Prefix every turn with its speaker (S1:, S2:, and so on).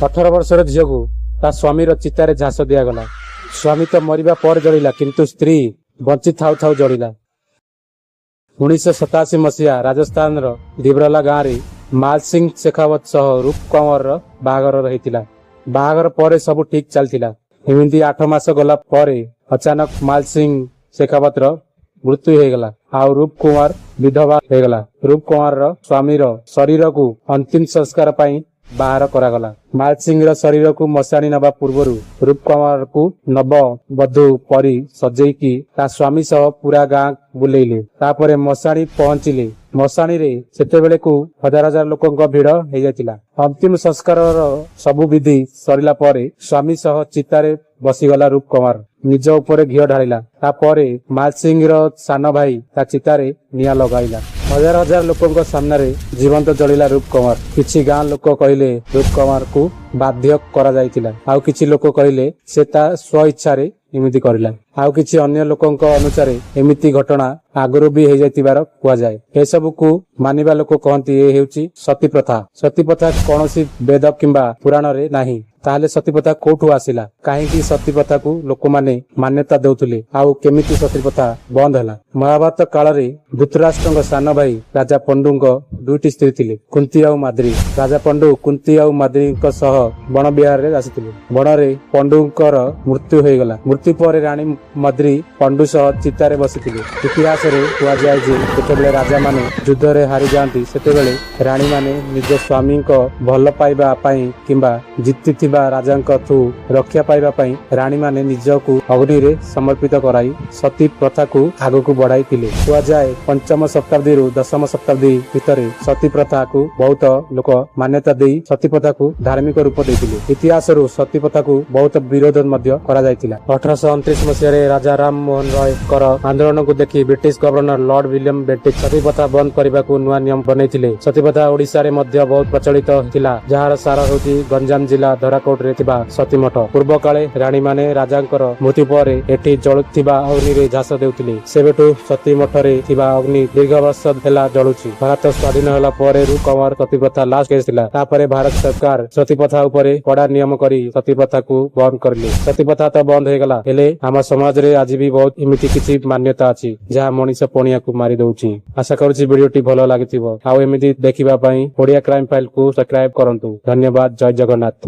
S1: 18 ବର୍ଷର ଝିଅକୁ ତା ସ୍ୱାମୀର ଚିତାରେ ଝାସ ଦିଆଗଲା। ସ୍ୱାମୀ ତ ମରିବା ପରେ ଜଳିଲା, କିନ୍ତୁ ସ୍ତ୍ରୀ ବଞ୍ଚି ଥାଉ ଥାଉ ଜଳିଲା। 1987 ମସିହା ରାଜସ୍ଥାନର ଦିବ୍ରଲା ଗାଁରେ ମାଲ ସିଂ ଶେଖାୱତ ସହ ରୂପ କୱରର ବାହାଘର ହେଇଥିଲା। ବାହାଘର ପରେ ସବୁ ଠିକ ଚାଲିଥିଲା। ଏମିତି 8 ମାସ ଗଲା ପରେ ଅଚାନକ ମାଲ ସିଂ ଶେଖାୱତର ମୃତ୍ୟୁ ହେଇଗଲା ଆଉ ରୂପ କୁମାର ବିଧବା ହେଇଗଲା। ରୂପ କୁମାରର ସ୍ୱାମୀର ଶରୀରକୁ ଅନ୍ତିମ ସଂସ୍କାର ପାଇଁ ବାହାର କରାଗଲା। ମାଲ ସିଂର ଶରୀରକୁ ମଶାଣି ନବା ପୂର୍ବରୁ ରୂପ କୁମାରକୁ ନବ ବଧୂ ପରି ସଜେଇକି ତା ସ୍ୱାମୀ ସହ ପୁରା ଗାଁ ବୁଲେଇଲେ। ତାପରେ ମଶାଣି ପହଞ୍ଚିଲେ। ମଶାଣିରେ ସେତେବେଳକୁ ହଜାର ହଜାର ଲୋକଙ୍କ ଭିଡ ହେଇଯାଇଥିଲା। ଅନ୍ତିମ ସଂସ୍କାରର ସବୁ ବିଧି ସରିଲା ପରେ ସ୍ୱାମୀ ସହ ଚିତାରେ ବସିଗଲା ରୂପ କୁମାର। ନିଜ ଉପରେ ଘିଅ ଢାଳିଲା। ତାପରେ ମାଲ ସିଂର ସାନ ଭାଇ ତା ଚିତାରେ ନିଆଁ ଲଗାଇଲା। ହଜାର ହଜାର ଲୋକଙ୍କ ସାମ୍ନାରେ ଜୀବନ୍ତ ଜଳିଲା ରୂପ କୁମାର। କିଛି ଗାଁ ଲୋକ କହିଲେ ରୂପ କୁମାରକୁ ବାଧ୍ୟ କରାଯାଇଥିଲା। ଆଉ କିଛି ଲୋକ କହିଲେ ସେ ତା ସ୍ୱ ଇଚ୍ଛାରେ ଏମିତି କରିଲା। ଆଉ କିଛି ଅନ୍ୟ ଲୋକଙ୍କ ଅନୁସାରେ ଏମିତି ଘଟଣା ଆଗରୁ ବି ହେଇଯାଇଥିବାର କୁହାଯାଏ। ଏସବୁକୁ ମାନିବା ଲୋକ କହନ୍ତି, ଏ ହେଉଛି ସତୀ ପ୍ରଥା। ସତୀ ପ୍ରଥା କୌଣସି ବେଦ କିମ୍ବା ପୁରାଣରେ ନାହିଁ। ତାହେଲେ ସତୀ ପ୍ରଥା କୋଉଠୁ ଆସିଲା? କାହିଁକି ସତୀ ପ୍ରଥାକୁ ଲୋକମାନେ ମାନ୍ୟତା ଦେଉଥିଲେ ଆଉ କେମିତି ସତୀ ପ୍ରଥା ବନ୍ଦ ହେଲା? ମହାଭାରତ କାଳରେ ଧୃତରାଷ୍ଟ୍ରଙ୍କ ସାନ ଭାଇ ରାଜା ପଣ୍ଡୁଙ୍କ ଦୁଇଟି ସ୍ତ୍ରୀ ଥିଲେ, କୁନ୍ତି ଆଉ ମାଦ୍ରୀ। ରାଜା ପଣ୍ଡୁ କୁନ୍ତି ଆଉ ମାଦ୍ରୀଙ୍କ ସହ ବଣ ବିହାରରେ ଆସିଥିଲେ। ବଣରେ ପଣ୍ଡୁଙ୍କର ମୃତ୍ୟୁ ହୋଇଗଲା। ମୃତ୍ୟୁ ପରେ ରାଣୀ ମଦ୍ରୀ ପଣ୍ଡୁ ସହ ଚିତାରେ ବସିଥିଲେ। ଇତିହାସରେ କୁହାଯାଏ ଯେ ଯେତେବେଳେ ରାଜାମାନେ ଯୁଦ୍ଧରେ ହାରିଯାଆନ୍ତି, ସେତେବେଳେ ରାଣୀମାନେ ନିଜ ସ୍ୱାମୀଙ୍କ ଭଲ ପାଇବା ପାଇଁ କିମ୍ବା ଜିତିଥିବା ରାଜାଙ୍କଠୁ ରକ୍ଷା ପାଇବା ପାଇଁ ରାଣୀମାନେ ନିଜକୁ ଅଗ୍ନିରେ ସମର୍ପିତ କରାଇ ସତୀ ପ୍ରଥାକୁ ଆଗକୁ ବଢାଇଥିଲେ। କୁହାଯାଏ, ପଞ୍ଚମ ଶତାବ୍ଦୀରୁ 10ମ ଶତାବ୍ଦୀ ଭିତରେ ସତୀ ପ୍ରଥାକୁ ବହୁତ ଲୋକ ମାନ୍ୟତା ଦେଇ ସତୀ ପ୍ରଥାକୁ ଧାର୍ମିକ ରୂପ ଦେଇଥିଲେ। ଇତିହାସରୁ ସତୀ ପ୍ରଥାକୁ ବହୁତ ବିରୋଧ ମଧ୍ୟ କରାଯାଇଥିଲା। 1829 ମସିହାରେ ରାଜା ରାମ ମୋହନ ରୟଙ୍କର ଆନ୍ଦୋଳନକୁ ଦେଖି British governor Lord William Bentinck ସତୀ ପ୍ରଥା ବନ୍ଦ କରିବାକୁ ନୂଆ ନିୟମ ବନେଇଥିଲେ। ସତୀ ପ୍ରଥା ଓଡ଼ିଶାରେ ମଧ୍ୟ ବହୁତ ପ୍ରଚଳିତ ଥିଲା, ଯାହାର ସାର ହେଉଛି ଗଞ୍ଜାମ ଜିଲ୍ଲା ଧରାକୋଟରେ ଥିବା ସତୀ ମଠ। ପୂର୍ବ କାଳେ ରାଣୀମାନେ ରାଜାଙ୍କର ମୃତ୍ୟୁ ପରେ ଏଠି ଜଳୁଥିବା ଅଗ୍ନିରେ ଝାସ ଦେଉଥିଲେ। ସେବେଠୁ ସତୀ ମଠରେ ଥିବା ଅଗ୍ନି ଦୀର୍ଘ ବର୍ଷ ହେଲା ଜଳୁଛି। ଭାରତ ସ୍ୱାଧୀନ ହେଲା ପରେ ରୂପ କୱର ସତୀ ପ୍ରଥା ଲାଷ୍ଟ କେସ୍ ଥିଲା। ତାପରେ ଭାରତ ସରକାର ସତୀ ପ୍ରଥା ଉପରେ କଡା ନିୟମ କରି ସତୀ ପ୍ରଥାକୁ ବନ୍ଦ କରିଲେ। ସତୀ ପ୍ରଥା ତ ବନ୍ଦ ହେଇଗଲା, ହେଲେ ଆମ ସମାଜରେ ଆଜି ବି ବହୁତ ଏମିତି କିଛି ମାନ୍ୟତା ଅଛି, ଯାହା ମଣିଷ ପଣିଆକୁ ମାରି ଦଉଛି। ଆଶା କରୁଛି ଭିଡିଓଟି ଭଲ ଲାଗିଥିବ। ଆଉ ଏମିତି ଦେଖିବା ପାଇଁ ଓଡିଆ କ୍ରାଇମ ଫାଇଲ କୁ ସବସ୍କ୍ରାଇବ କରନ୍ତୁ। ଧନ୍ୟବାଦ। ଜୟ ଜଗନ୍ନାଥ।